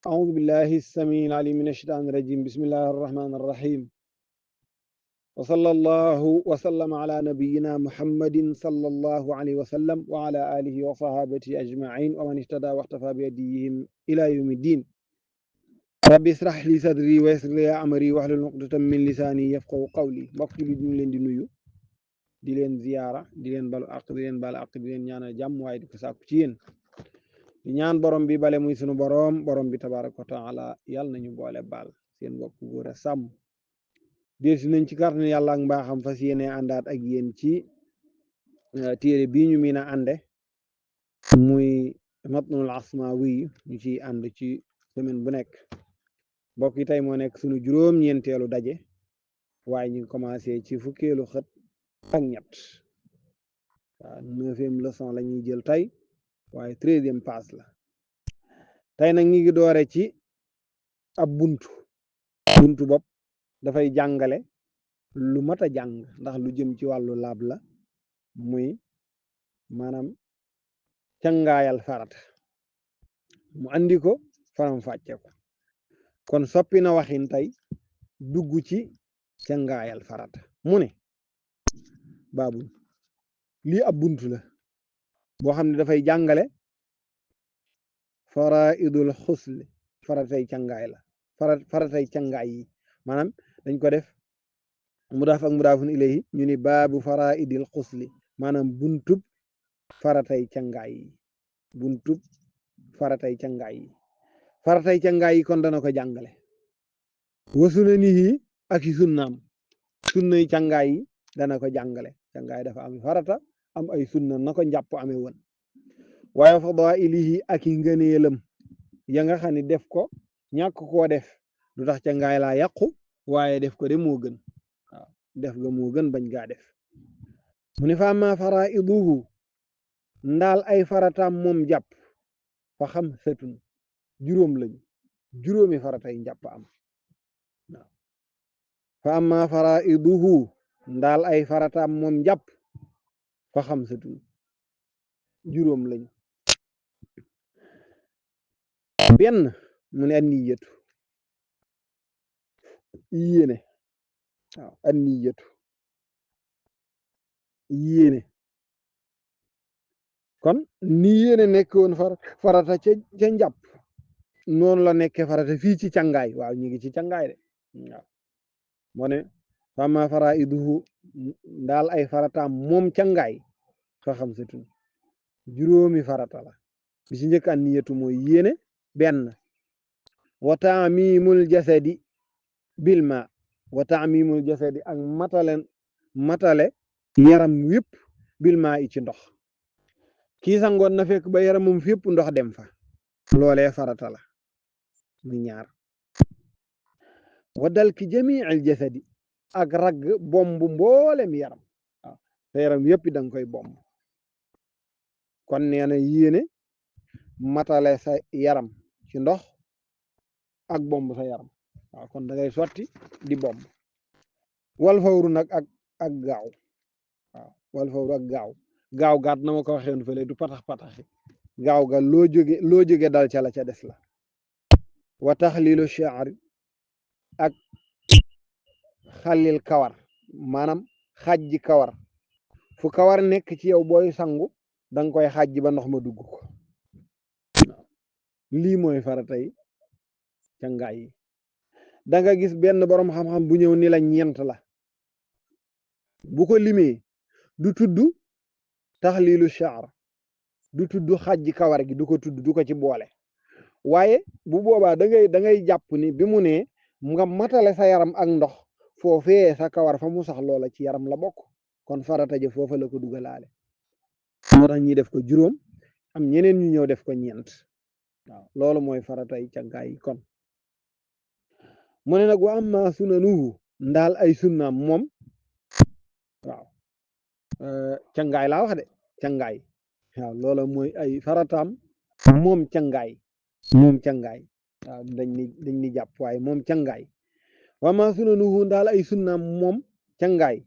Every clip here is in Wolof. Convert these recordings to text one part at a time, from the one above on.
أعوذ بالله السميع العليم من الشيطان الرجيم بسم الله الرحمن الرحيم وصلى الله وسلم على نبينا محمد صلى الله عليه وسلم وعلى آله وصحابته أجمعين ومن اهتدى واختفى بهديهم إلى يوم الدين رب اشرح لي صدري ويسر لي أمري واحلل عقدة من لساني يفقهوا قولي mbokk li ñu leen di nuyu di leen ziyaara di leen balu àq di leen baal àq di leen ñaanal jàmm waaye di ko sàkku ci yéen di ñaan borom bi bale muy sunu borom bi tabaraka wa taala yàlla nañu boole baal seen mbokk góor a sàmm delsi nañ ci kàttanu yàlla ak mbaaxam fas yéene àndaat ak yéen ci téere bii ñu miin a ànde muy matnul asmawi ñu ciy ànd ci semaine bu nekk mbokk yi tey moo nekk sunu juróom-ñeenteelu daje waaye ñu ngi commencé ci fukkeelu xët ak ñett waaw 9e leçon la ñuy jël tey waaye 13e passe la tey nag ñi ngi doore ci ab buntu bopp dafay jàngale lu mat a jàng ndax lu jëm ci wàllu laab la muy maanaam cangaayal farata mu andi ko faram fàcce ko kon soppi na waxin tey dugg ci cangaayal farata mu ne baabul lii ab buntu la boo xam ne dafay jàngale faraidul xusli faratay cangaay la faratay cangaay yi maanaam dañ ko def mudaaf ak mudaafun ilayhi ñu ni baabu faraidil xusli maanaam buntub faratay cangaay yi buntub faratay cangaay yi faratay cangaay yi kon dana ko jàngale wasu na ni ak i sunnaam sunnay cangaay yi dana ko jàngale cangaay dafa am farata am ay sunna na ko njàpp amee woon waaye fadailihi ak i ngëneelam ya nga xam ne def ko ñàkk koo def du tax cangaay laa yàqu waaye def ko de moo gën waaw def ga moo gën bañ gaa def mu ne fa amma faraiduhu ndaal ay farataam moom jàpp fa xam setun juróom lañu juróomi faratay njàpp am waaw fa amma faraiduhu ndaal ay farataam moom jàpp fa xam setun juróom lañu benn mu ne anniyatu yéene waaw anniyatu yéene kon ni yéene nekk woon farata ca njàpp noonu la nekkee farata fii ci cangaay waaw ñu ngi ci cangaay de waaw moo ne fama faraiduhu ndaal ay farataam moom cangaay fa xam setun juróomi farata la bi ci njëkk an niyatu mooy yéene benn wa taamimul jasadi bil ma wa taamimul jasadi ak matale yaram wépp bil ma i ci ndox kii sangoon na fekk ba yaramum fépp ndox dem fa loolee farata la mu ñaar wa dal ki jamiil jasadi ak ragg bomb mboolem yaram waaw te yaram yépp danga koy bomb kon nee na yéene matale sa yaram ci ndox ak bomb sa yaram waaw kon da ngay sotti di bomb wal fawru nag ak gaaw waaw wal fawru ak gaaw gaat na ma ko waxee woon fële du pataxi gaaw ga loo jóge dal ca la ca des la wa taxlilu shaari ak xalil kawar maanaam xajji kawar fu kawar nekk ci yow booy sangu danga koy xajji ba ndox ma dugg ko lii mooy faratay cangaay yi danga gis benn boroom xam-xam bu ñëw ni la ñeent la bu ko limee du tudd taxlilu shaar du tudd xajji kawar gi du ko tudd du ko ci boole waaye bu boobaa da ngay jàpp ni bi mu ne nga matale sa yaram ak ndox foofee sa kawar fa mu sax loola ci yaram la bokk kon farata ja foofa la ko dugalaale moo tax ñi def ko juróom am ñeneen ñu ñëw def ko ñeent waaw loolu mooy faratay cangaay yi kon mu ne nag wa amma sunanuhu ndaal ay sunnaam moom waaw cangaay laa wax de cangaay waaw loola mooy ay farataam moom cangaay waaw dañ ni jàpp waaye moom cangaay wa ma sunanuhu ndaal ay sunnaam moom cangaay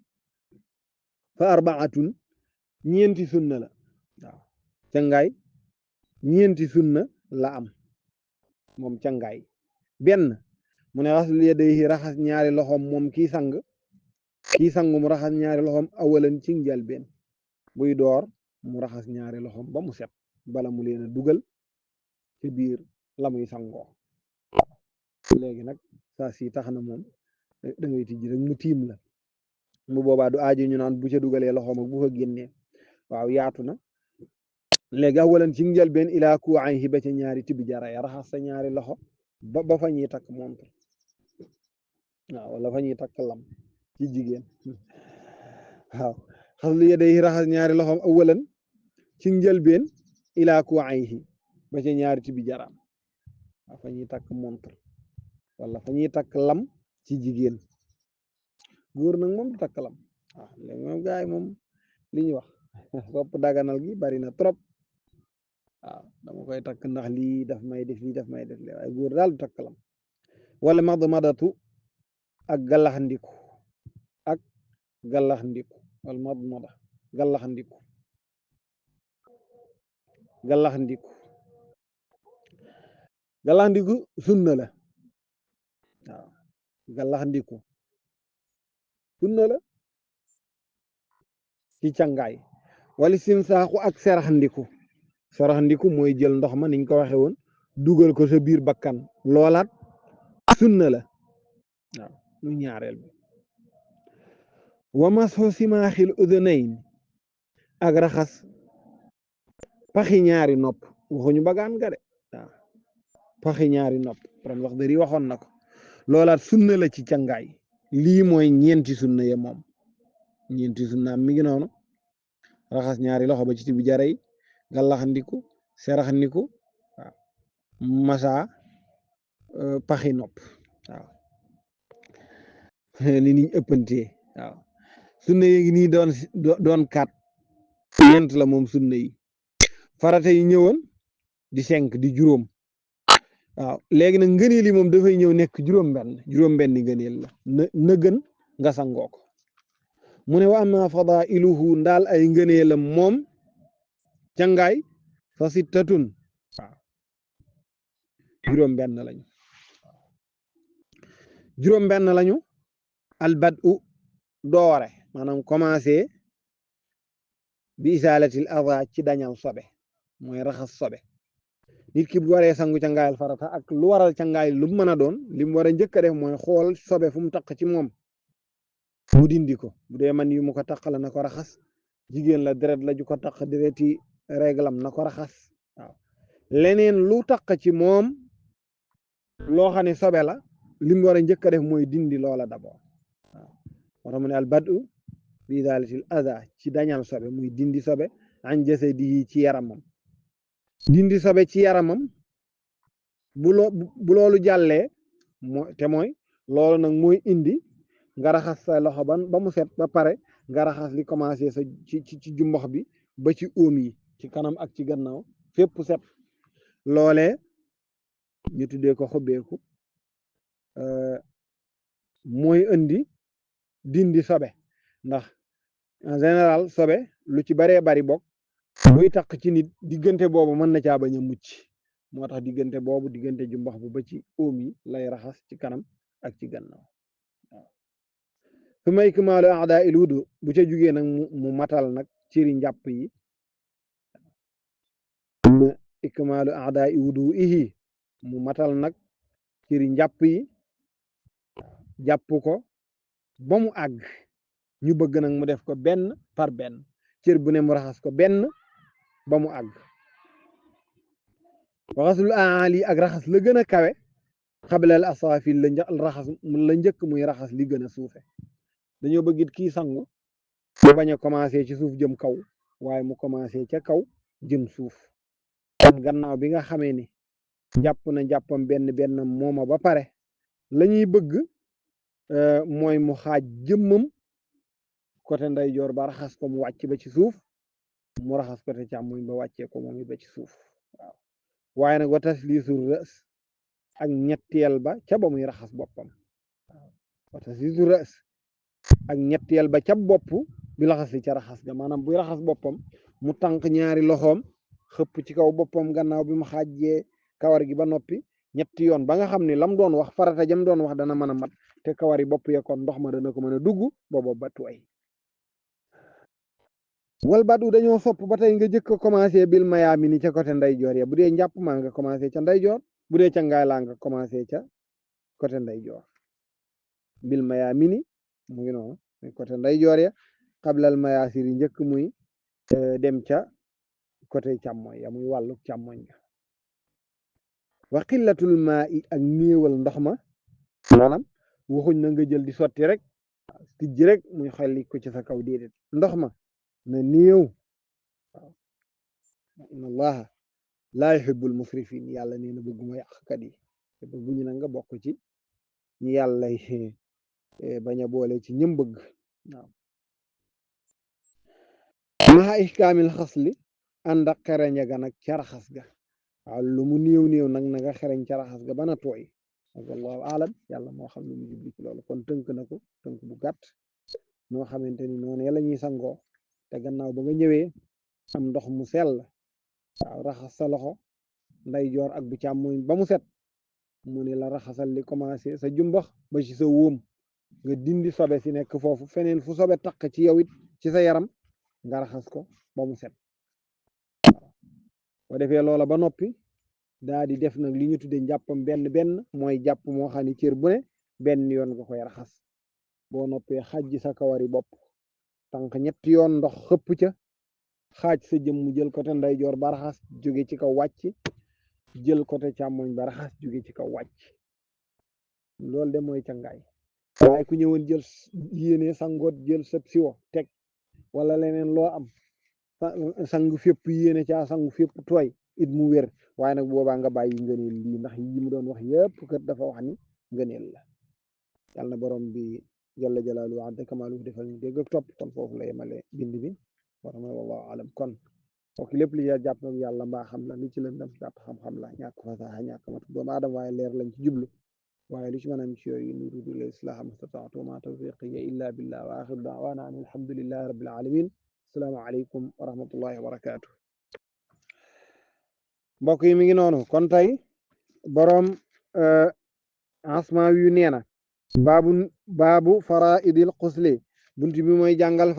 fa arbaatun ñeenti sunna la waaw cangaay ñeenti sunna la am moom cangaay benn mu ne xaslu yadayhi raxas ñaari loxoom moom kii sangu mu raxas ñaari loxoom awalan ci njëlbeen buy door mu raxas ñaari loxoom ba mu set bala mu leen a dugal ci biir la muy sangoo léegi nag saa si tax na moom da ngay tijji rek mu tiim la bu boobaa du aajo ñu naan bu ca dugalee loxoom ak bu ko génnee waaw yaatu na léegi awalan ci njëlbeen ilaa kuwayhi ba ca ñaari tibi jara ya raxas sa ñaari loxo ba fa ñuy takk montre waaw wala fa ñuy takk lam ci jigéen waaw xaslu yadayhi raxas ñaari loxoom awalan ci njëlbeen ilaa kuwayhi ba ca ñaari tibi jaraam waaw fa ñuy takk montre wala fa ñuy takk lam ci jigéen góor nag moom du takk lam waaw léegi moom gaay moom li ñuy wax sopp daganal gi bari na trop waaw dama koy takk ndax lii daf may def lii daf may def lii waaye góor daal du takk lam wala madmadatu ak gallaxndiku wala madmada gallaxndiku sunna la waaw gallaxndiku sunna la ci cangaay wala simsaaxu ak seraxndiku mooy jël ndox ma niñ ko waxe woon dugal ko sa biir bakkan loolaat sunna la waaw mu ñaareel bi wa masxu simaaxil udunayn ak raxas paxi ñaari nopp waxuñu bagaan ga de waaw paxi ñaari nopp borom wax dëri waxoon na ko loolaat sunna la ci cangaay lii mooy ñeenti sunna ya moom ñeenti sunna mi ngi noonu raxas ñaari loxo ba ci tibi jara yi gallaxndiku seraxndiku waaw masa paxi nopp waaw li niñ ëppantee waaw sunna yi ngi nii doon kat ñeent la moom sunna yi farata yi ñëwoon di 5 di juróom waaw léegi nag ngëneel yi moom dafay ñëw nekk juróom-benn ngëneel la na gën nga sangoo ko mu ne wa amma fadailuhu ndaal ay ngëneelam moom cangaay fa sittatun waaw juróom-benn lañu albadu doore maanaam commencé bi isaalatil ada ci dañal sobe mooy raxas sobe nit ki bu waree sangu cangaayal farata ak lu waral cangaay lu mën a doon li mu war a njëkk a def mooy xool sobe fu mu taq ci moom mu dindi ko bu dee man yu mu ko taq la na ko raxas jigéen la deret la ju ko taq dereti réglam na ko raxas waaw leneen lu taq ci moom loo xam ne sobe la li mu war a njëkk a def mooy dindi loola d'abord waaw moo tax mu ne al badu bi izalatil ada ci dañal sobe muy dindi sobe an jasadihi ci yaramam dindi sobe ci yaramam bu loolu jàllee te mooy loolu nag mooy indi nga raxas sa loxo ba mu set ba pare nga raxas li commencé sa ci jumbox bi ba ci óom yi ci kanam ak ci gannaaw fépp set loolee ñu tuddee ko xobbeeku mooy indi dindi sobe ndax en général sobe lu ci baree bari bokk luy taq ci nit diggante boobu mën na caa bañ a mucc moo tax diggante boobu diggante jumbox bi ba ci óom yi lay raxas ci kanam ak ci gannaaw waaw su ma ikmaalu aada il wudu bu ca jugee nag mu matal nag ciri njàpp yi ikmaalu aada i wudu ihi mu matal nag ciri njàpp yi jàpp ko ba mu àgg ñu bëgg nag mu def ko benn par benn cër bu ne mu raxas ko benn ba mu àgg waxasul aali ak raxas la gën a kawe xablal asaafil la njëkk muy raxas li gën a suufe dañoo bëggit kii sangu mu bañ a commencé ci suuf jëm kaw waaye mu commencé ca kaw jëm suuf kon gannaaw bi nga xamee ni jàpp na jàppam benn mooma ba pare la ñuy bëgg mooy mu xaaj jëmmam côté ndeyjoor ba raxas ko mu wàcc ba ci suuf mu raxas côté càmmoñ ba wàccee ko moom ba ci suuf waaw waaye nag wa tasliisu rës ak ñetteel ba ca ba muy raxas boppam waaw wa tasliisu rës ak ñetteel ba ca bopp bi laxas li ca raxas ga maanaam buy raxas boppam mu tànk ñaari loxoom xëpp ci kaw boppam gannaaw bi mu xaajee kawar gi ba noppi ñetti yoon ba nga xam ne lam doon wax farata jam doon wax dana mën a mat te kawari bopp ya kon ndox ma dana ko mën a dugg booba ba tooy wal badu dañoo sopp ba tey nga jëkk a commencé bil mayaa mi ni ca côté ndeyjoor ya bu dee njàpp maa nga commencé ca ndeyjoor bu dee ca ngaay laa nga commencé ca côté ndeyjoor bil mayaa mi ni mu ngi noonu côté ndeyjoor ya xablal mayaasir yi njëkk muy dem ca côté càmmoñ ya muy wàllu càmmoñ ga wa xillatul maa i ak néewal ndox ma maanaam waxuñ na nga jël di sotti rek tijji rek muy xelli ko ci sa kaw déedéet ndox ma na néew waaw inna allaha laa yuhibbul musrifin yàlla nee na bëgguma yàqkat yi te bëgguñu na nga bokk ci ñi yàlla bañ a boole ci ñëm bëgg waaw maa ihkaamil xasli ànd ak xereña ga nag ca raxas ga waaw lu mu néew néew nag na nga xereñ ca raxas ga bana tooy wallahu aalam yàlla moo xam lu mu jubli ci loolu kon tënk na ko tënk bu gàtt noo xamante ni noonu la ñuy sangoo te gannaaw ba nga ñëwee am ndox mu sell waaw raxas sa loxo ndeyjoor ak bu càmmoñ ba mu set mu ne la raxasal li commencé sa jumbax ba ci sa wóom nga dindi sobe si nekk foofu feneen fu sobe taq ci yow it ci sa yaram nga raxas ko ba mu set boo defee loola ba noppi daa di def nag li ñu tudde njàppam benn mooy jàpp moo xam ne cër bu ne benn yoon nga koy raxas boo noppee xajji sa kawari bopp tànk ñetti yoon ndox xëpp ca xaaj sa jëm mu jël côté ndeyjoor ba raxas jóge ci kaw wàcc jël côté càmmoñ ba raxas jóge ci kaw wàcc loolu de mooy cangaay waaye ku ñëwoon jël yéene sangoot jël sab siwo teg wala leneen loo am sangu fépp yéene caa sangu fépp tooy it mu wér waaye nag boobaa nga bàyyi ngëneel lii ndax yi mu doon wax yëpp kat dafa wax ni ngëneel la yàlla na borom bi jalla jalaalu wa adda kamaalu defal ñu dégg ak topp kon foofu la yemale bind bi war ma wallahu alam kon ok lépp li jàpp nag yàlla mbaa xam la lu ci lëndam gàtt xam-xam la ñàkk fasaxa ñàkk mat doomu aadama waaye leer lañ ci jublu waaye lu ci mën am ci yooyu in uriidu illa al-islaaha mastata'tu wa ma tawfiqi illa billah wa axiru da'waana an alhamdulillahi rabbil alamin assalaamu aleykum wa rahmatullahi wa barakatuh mbokk yi mi ngi noonu kon tey boroom Asmaawi yu nee na baabu faraidil xusli bunt bi mooy jàngale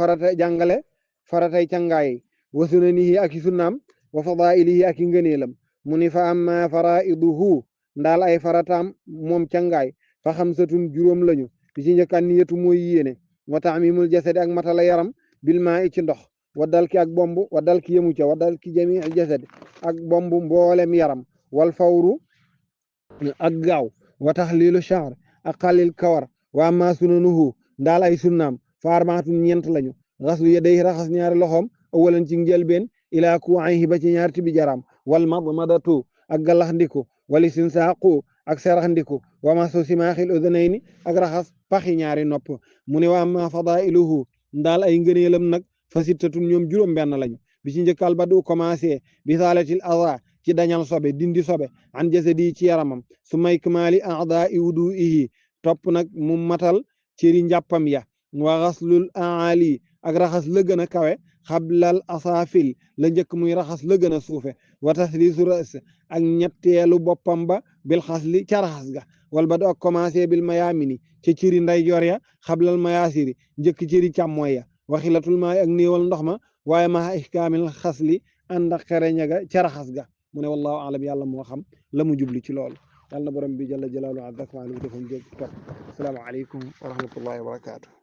faratay cangaay wa sunanihi ak i sunnaam wa fadailihi ak i ngëneelam mu ni fa amma faraiduhu ndaal ay farataam moom cangaay fa xamsatun juróom lañu bi ci njëkk an niyatu mooy yéene wa taamimul jasadi ak matala yaram bil maa i ci ndox wa dalki ak bomb wa dalki yemu ca wa dalki jami al jasadi ak bomb mboolem yaram wal fawru ak gaaw wa taxlilu sha'r ak xalil kawar wa amma sunanuhu ndaal ay sunnaam fa arbaatun ñeent lañu xaslu yadayhi raxas ñaari loxoom awalan ci njëlbeen ilaa kuwayhi ba ci ñaari tibi jaram wal madmadatu ak galax ndiku wal istinsaaqu ak serax ndiku wa masu simaaxil udunayni ak raxas paxi ñaari nopp mu ne wa amma fadailuhu ndaal ay ngëneelam nag fa sittatun ñoom juróom benn lañu bi ci njëkkal ba du commencé bi saalatil aza ci dañal sobe dindi sobe an jasadi ci yaramam su may kmaali a'daa'i wudu'ihi topp nag mu matal cëri njàppam ya wa xaslul aali ak raxas la gën a kawe xablal asaafil la njëkk muy raxas la gën a suufe wa taslisu ras ak ñetteelu boppam ba bil xasli ca raxas ga wal ba do ak commencé bil mayaamini ca cëri ndeyjoor ya xablal mayaasiri njëkk cëri càmmooy ya waxilatul maay ak néewal ndox ma waaye ma ihkaamil xasli ànd ak xereña ga ca raxas ga mu ne wallahu alam yàlla moo xam la mu jubli ci loolu yàlla na borom bi jalla jalaalu azza wa jalla defal jégg topp assalaamu aleykum wa rahmatullahi wa barakatuh